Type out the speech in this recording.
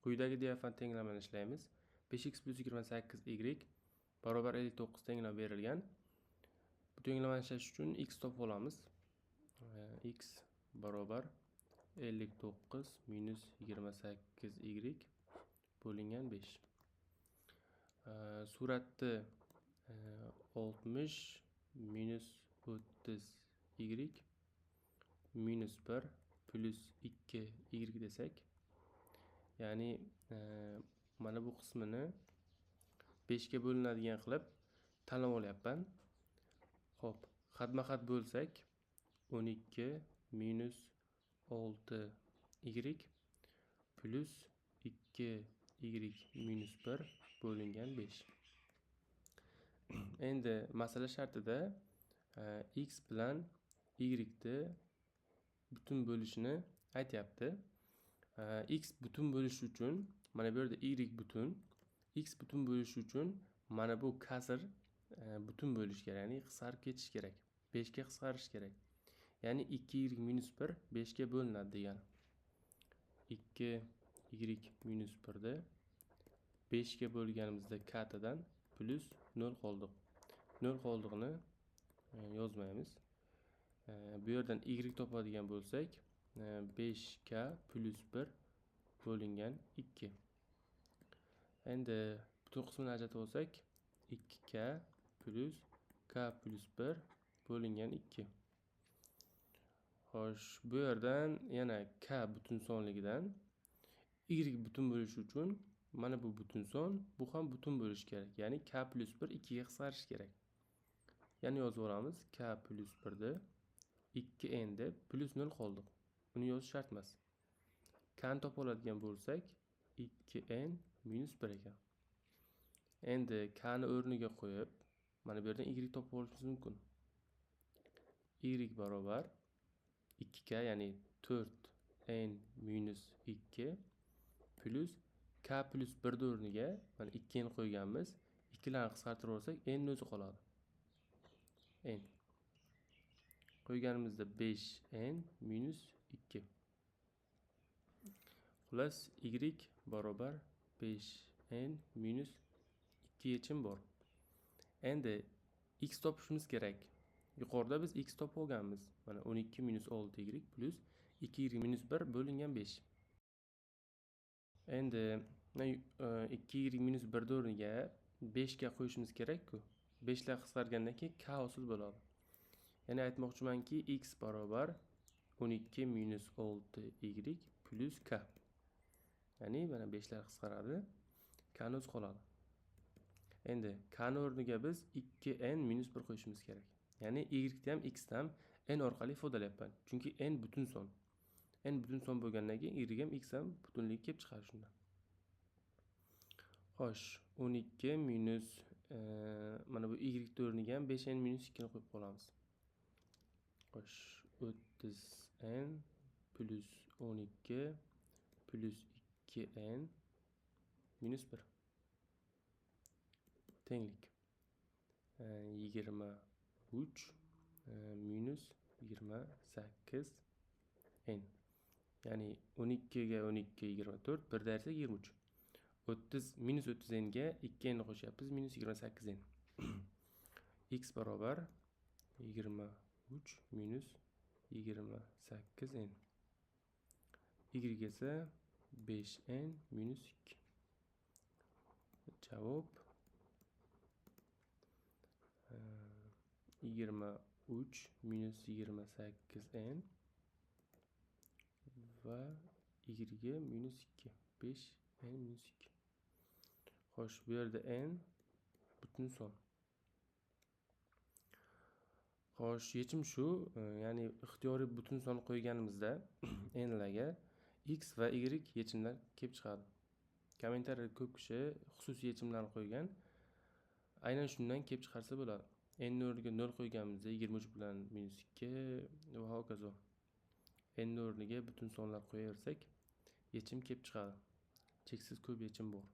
Quyidagi diafan tenglamani ishlaymiz. 5x plus 28y barobar 59 tenglama berilgan. Bu tenglamani ishlash uchun x topib olamiz. X barobar 59 minus 28y bo'lingan 5. Suratni 60 minus 30y minus 1 plus 2y desak, ya'ni mana bu qismini 5 ga bo'linadigan qilib tanlab olyapman. Xo'p, xatma-xat bo'lsak 12 minus 6y plus 2y minus 1 bo'lingan 5. Endi masala shartida x bilan y ni butun bo'lishini aytyapti. X butun bo'lishi uchun mana bu yerda y butun, x butun bo'lishi uchun mana bu kasr butun bo'lishi kerak, ya'ni qisqarib ketishi kerak. 5 ga qisqarishi kerak. Ya'ni 2y minus 1 5 ga bo'linadi degani. 2y minus 1 ni 5 ga bo'lganimizda katadan plus 0 qoldiq. 0 qoldig'ini yozmaymiz. Bu yerdan y topadigan bo'lsak, 5k plus 1 bo'lingan 2. Endi butun qismini ajratib olsak, 2k plus k plus 1 bo'lingan 2. Xo'sh, bu yerdan yana k butun sonligidan y butun bo'lishi uchun mana bu butun son, bu ham butun bo'lishi kerak. Ya'ni k plus 1 2 ga qisqarishi kerak. Ya'ni yozib olamiz k plus 1 ni 2n deb plus 0 qoldiq. Uni yozish shart emas. K ni topib oladigan bo'lsak, 2n minus 1 ekan. Endi k ni o'rniga qo'yib, mana bu yerdan y topib olishimiz mumkin. Y barobar 2k, ya'ni 4n minus 2 plus k plus 1 o'rniga mana 2n qo'yganmiz. 2larni qisqartirib olsak, n o'zi qoladi. N qo'yganimizda 5n minus 2. Xullas, y barobar 5n minus 2 yechim bor. Endi x topishimiz kerak. Yuqorida biz x topib olganmiz. Mana 12 minus 6y plus 2y minus 1 bo'lingan 5. Endi 2y minus 1 o'rniga 5 ga qo'yishimiz kerak-ku. 5 lar qisqargandan keyin k hosil bo'ladi. Ya'ni aytmoqchimanki, x barobar 12 minus 6y plus k. Ya'ni mana 5 lar qisqaradi, k ni o'zi qoladi. Endi k ni o'rniga biz 2n minus 1 qo'yishimiz kerak. Ya'ni y ni ham x ni ham n orqali ifodalayapman. Chunki n butun son. N butun son bo'lgandan keyin y ham x ham butunligi kelib chiqadi shundan. Xo'sh, 12 minus mana bu y o'rniga ham 5n minus 2 ni qo'yib qolamiz. Xo'sh, 30n plus 12 plus 2n minus 1 tenglik 23 minus 28 n. Ya'ni 12 ga 12 24, 1 ayirsak 23. 30 minus 30 n ga 2 n qo'shyapmiz, minus 28 n. X barobar 23 minus 28 n. Y esa 5n minus 2. Javob 23 minus 28 n va y minus 2, 5 n minus 2. Xo'sh, bu yerda n butun son. Xo'sh, yechim shu, ya'ni ixtiyoriy butun son qo'yganimizda n larga x va y yechimlar kelib chiqadi. Kommentariyada ko'p kishi xususiy yechimlarni qo'ygan. Aynan shundan kelib chiqarsa bo'ladi. N o'rniga 0 qo'yganimizda 23 bilan minus 2 va hokazo. N o'rniga butun sonlar qo'yaversak, yechim kelib chiqadi. Cheksiz ko'p yechim bor.